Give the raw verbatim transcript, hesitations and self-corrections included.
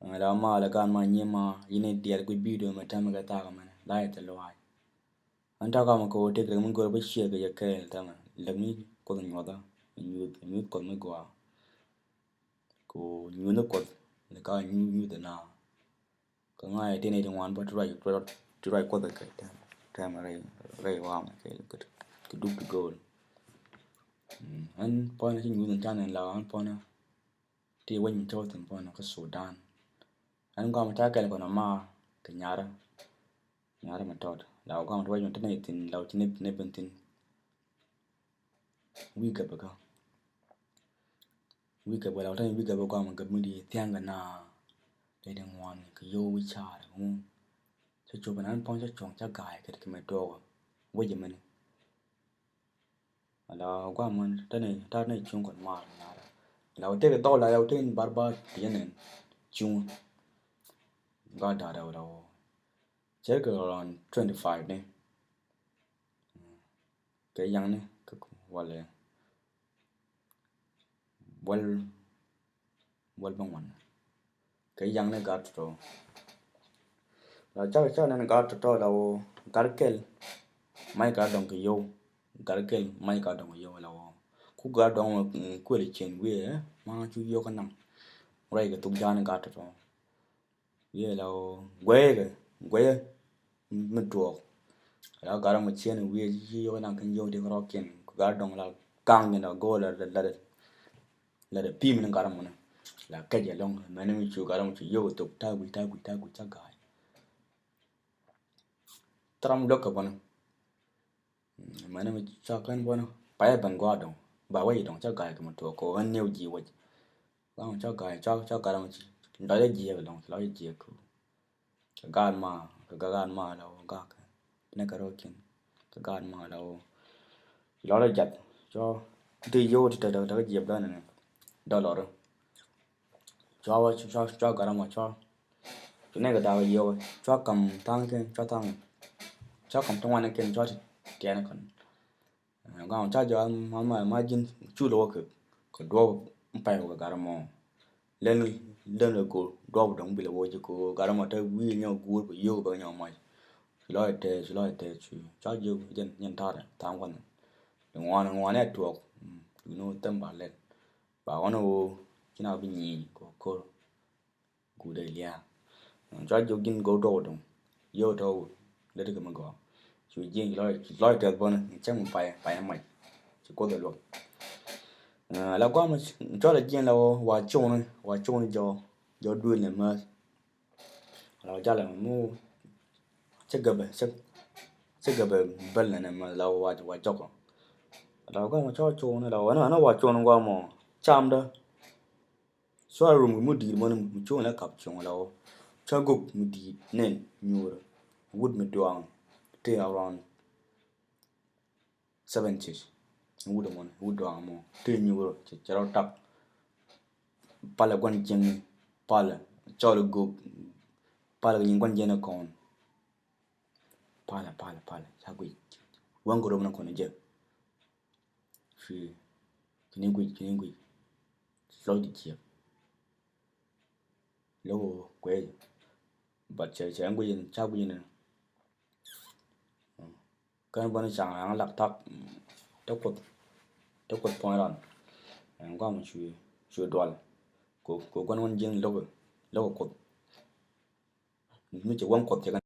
Mɛ la ma la gan ma nyie ma yini diɛl gui bidio mɛ tɛmɛ kɛ thak mɛ la yɛ tɛ luay. An ta kama kɛ wä tek rɛ mi gör bä ciɛ kɛ yɛ kɛɛl tɛmɛ lɛk mi kuoth nyuɔtha nyuth nyuth kuoth mi gua. Kɛ wä nyuth kuoth ni ka nyuth nyuth na. Kɛ ŋa̱ yɛ tin iti ŋuan bä ti ruac ti ruac kuoth kɛ tɛmɛ rɛy rɛy wamɛ kɛ kɛ duk ti go̱o̱l. Ɛn pɔnɛ ci nyuth in canɛ la ɛn pɔnɛ. Ti wec mi cɔw thin pɔnɛ kä Sudan. Ɛn gɔam ta kɛl kɔn ama kɛ nyarä. Nyarä mi tɔt la gɔam ti wec mi tɔt ni thin la ci ni ni bin thin. Wi̱i̱ kɛ bɛ kä wi̱i̱ kɛ bɛ la tɔt ni wi̱i̱ kɛ bɛ gɔam kɛ mi di thiaŋ kɛ na. Lɛ di ŋuan kɛ yow wi̱i̱ car ŋu. Cä cop ɛn ɛn pɔn cä cuɔ̱ŋ cä ga̱a̱y kɛ kɛ mɛ duɔk. Wec mɛni. Ala guam mɛn tani tat ni cuŋ kɔn mar nara. Ala wä tek dhɔl ala wä tek bar bar ti yɛn cuŋ. Ga dada wala wä cɛ kɛ around twenty five ni. Kɛ yaŋ ni kɛ wala wal wal bä ŋuan. Kɛ yaŋ ni gat tɔtɔ. La cak cak ni gat tɔtɔ la wä gat kɛl. Mac gat dɔŋ kɛ yow gat kɛl mac gat dɔŋ kɛ yow la wä ku gat dɔŋ kuɛl cien wiɛ ma cu yow kɛ naŋ. Rɛy kɛ thuk jani gat tɔtɔ. Wiɛ la wä guɛyɛ kɛ guɛyɛ mi duɔk. La gat dɔŋ kɛ cien wiɛ ci yow kɛ naŋ kɛ yow di kɛ rɔk cien ku gat dɔŋ la gaŋ ni la go̱o̱l la la la. La dee pi̱i̱m ni gat mɔnɛ la kɛc ɛlɔ̱ŋ mɛni mi cu gat mɔ cu yio̱k thok ta̱a̱ gui̱c ta̱a̱ gui̱c ta̱a̱ gui̱c ca ga̱a̱c. Thram luäk kɛ bɔnɔ mɛni mi ca kɛn bɔnɔ payɛ ben gɔaa dɔ̱ŋ ba wec dɔ̱ŋ ca ga̱a̱c kɛ mɔ tuɔɔk kɛ ɣän niɛw ji̱ wec. Ɣän ca ga̱a̱c ca ca gat mɔ ci lɔcdɛ jiɛk dɔ̱ŋ ci lɔcdɛ jiɛk kɛ Kɛ gaat ma kɛ gaat ma la wä gak. Nɛ kɛ rɔ kin kɛ gaat ma la wä. Lɔrɛ jat cɔ ti yow ti tɛ tɛ jiɛp dɔn ni dɔ lɔrɛ. Cɔ wä cɔ cɔ gat ma cɔ. Nɛ kɛ dak yow cɔ kam thaŋ kin cɔ thaŋ. Cɔ kam thaŋ wanɛ kin cɔ ti tiɛn kɔn. Gaŋ ca jɔak ma ma ma ji̱n cu lo̱k kɛ kɛ duɔ̱p in pay wä kɛ gat mɔ. Lɛn lɛn kɛ go̱o̱r duɔ̱p dɔ̱ŋ bilɛ wä ji̱ kɛ gat mɔ te wi̱i̱ nyɔ guur kɛ yio̱k bɛ nyɔ mac. Ci lɔc tɛth ci lɔc tɛth cu ca jiök jɛn jɛn ta̱rɛ tha̱a̱ŋ kuan. Ŋuan ŋuan ɛ tuɔɔk. Duno thɛm ba lɛn ba ɣɔn ɛ wä ci na bi nyieny kɛ ko̱r. Guudɛ lia̱a̱. Cua jiök ji̱n go̱o̱k duɔ̱k duŋ. Yio̱w tɔ̱ wut lät kɛ mi gɔaa. Cu ji̱n lɔc lɔc tɛth bäni cäŋ pay pay mac. Ci kuoth ɛ luɔk. La guam cua la ji̱n la wä wa cuŋni wa cuŋni jɔ jɔ duël ni mäth. La wä jalɛ mi cä gäbɛ cä cä gäbɛ bäl ni ni mäth la wä wa wa jɔkɔ. La guam cua cuŋni la wä ni wa cuŋni guam mɔ camdä. Cua rum mi di̱i̱t mɔni mi cuŋ la kap cuŋ la wä. Cua gok mi di̱i̱t nɛn nyuur wut mi duaŋ ti around seventies. Wut mɔni wut duaŋ mɔ ti nyuur cɛ cɛ rɔ tak. Palɛ guan jiŋ palɛ cɔl gok palɛ nyin guan jiŋ kɔn. Palɛ palɛ palɛ ca guic. Waŋ kɛ rom na kɔn jɛ. Ci kini guic kini guic. Lɔc di ciek. Lɔk kuec. But cɛ cɛ guic in ca guic in. Kɛn bäni caŋ aŋ lak tak. Te kuoth te kuoth puɔ̱ny ran. Ɛn guam cu cu dual. Ko ko guan wan jiŋ lɔk lɔk kuoth. Mi cɛ waŋ kuɔth cɛ kɛn.